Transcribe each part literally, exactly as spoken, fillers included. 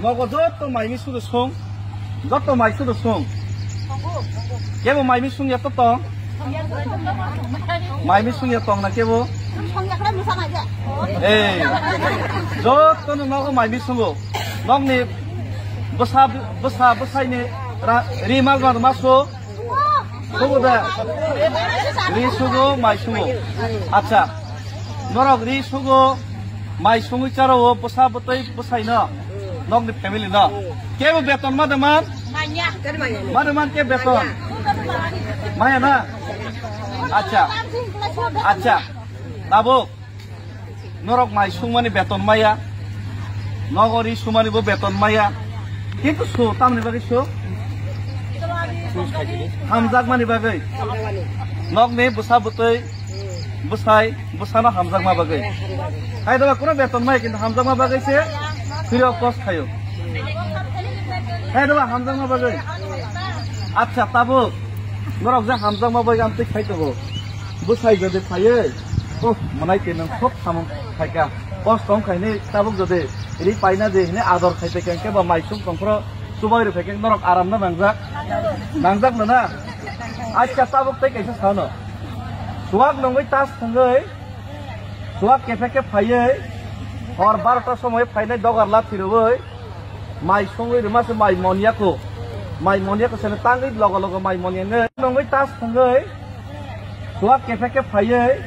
Nogo joto mai mi sudo sung, joto mai sudo sung. Kebo mai mi sung ya to tong? Mai mi sung ya tong na kebo? Ei, joto no nogo mai mi sungo. Nogni bwsa, bwsa, bwsai ni ra-, ri mal ma, ma so. Sugo da. Ri sugo, mai sugo. Acha. Norok ri sugo, mai sungwi charo o, bwsa bwtwi bwsai no. Nokni family no. Kebo beton ma de man? Ma de man ke beton? Maya na? Acha. Acha. Tabuk. Norok mai sungmani beton maya, nogo ri sumani bo beton maya. Kintu su, tamni bagwi su? Hamjakmani bagwi. Nokni bwsa bwtwi, bwsai, bwsano hamjakma bagwi. Hai dola kuno beton maya, kintu hamjakma bagwi se free of cost khayo. Hai dola hamjakma bagwi. Acha, tabuk norok je hamjakma bagwi amtwi khai tongo. Bwsai jodi phaiwi, oh, mwnai twi nwng khub samung khaika. Kosto wng khaini tabuk jodi ri paina je hini ador khai phaikha hwnkhe ba mai sung tongphro chubai rw phaikha norok aram no nangjak. Nangjak no na? Acha tabuk tei kaisa sano. Chuwak nungwi tas thwngwi, chuwak kephe khe phaiwi, hor barota somoi phainai dogar lathi rwwi, mai songwi rwma se mai monyako. Mai monyako sene tangwi logo logo mai monyane. Nungwi tas thwngwi, chuwak kephe khe phaiwi,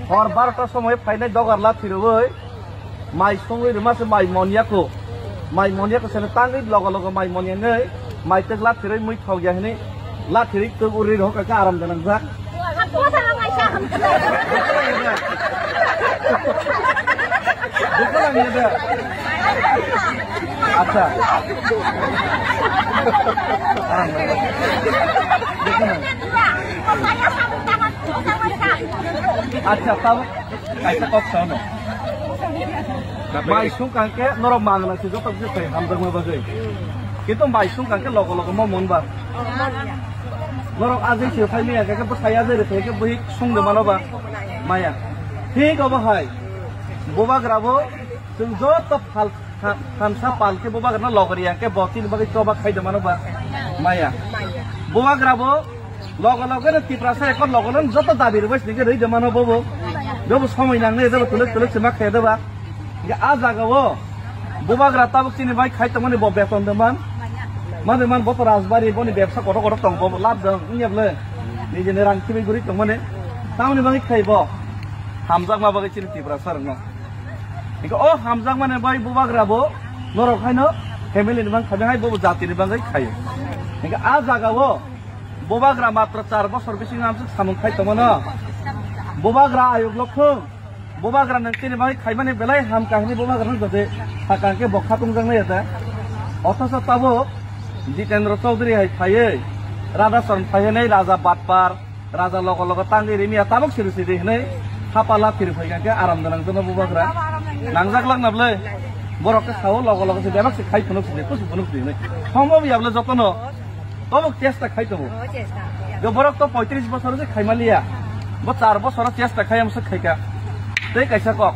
hor barota somoi phainai dogar lathi rwwi, mai songwi rwma se mai monyako. Mai monyako sene tangwi logo logo mai monyane, mai twk lathi rwi mui thok ya hini. Lathi rik tuk uri rok ka aram janang jak. Dukha lang ya da. Acha. Aram janang. Dukha lang. Acha, tabuk. Kaisa kok sano. Mai sung kangke norok mangna se joto je sai hamjakma bagwi. Kintu mai sung kangke logo logo mo mon ba. Norok ajai se phai maya khe bwsai ajai re phai khe bui sung de mano ba. Maya. Thik obo hai. Bubagra bo chwng joto phal kha-, khamsa pal khe bubagra no logo ri ya khe bo tini bagwi choba khai de mano ba. Maya. Bubagra bo Logo logo no Tiprasa record logo no joto dabi rwbai sini khe rwi de mano bobo. Bobo somoi nangnai jobo tuluk tuluk se ma khe de ba. Ge a jaga o bubagra tabuk chini bai khai tongmani bo beton de man. Ma de man bo to Rajbari boni bebsa kotor kotor tong bo lab dong wngya ble. Nijeni rang khibi guri tongmani. Tamoni bagwi khai bo. Hamjakma bagwi chini Tiprasa rok no. Ge o hamjakmani bai bubagra bo norok haino family ni bang khai hai bobo jati ni bagwi khai. Ge a jaga o Bubagra matro char bosor bisingo amsuk samung khai tongmano. Bubagra ayuk lokhung. Bubagra nwng tini bai khaimani belai ham kahini bubagra nwng jodi sakang khe bo khatung jang nai da. Othoso tabuk Jitendra Chaudhary hai phaiwi, Radha Charan phaiwi nai raja batpar, raja logo logo tangwi rimiya tabuk siri siri hinwi hapala phiri phai khe aram danang jono bubagra. Nangjak lang na bwlai? Borok khe sao logo logo se bebak se khai phunuk sidi, kusu phunuk sidi hinwi. Sombo ya bwlai jotono. Tobo chesta khai tongo. O, chesta. Jo borok to poitris bosor se khai maliya. Bo char bosor chesta khai amsa khaika. Tei kaisa kok.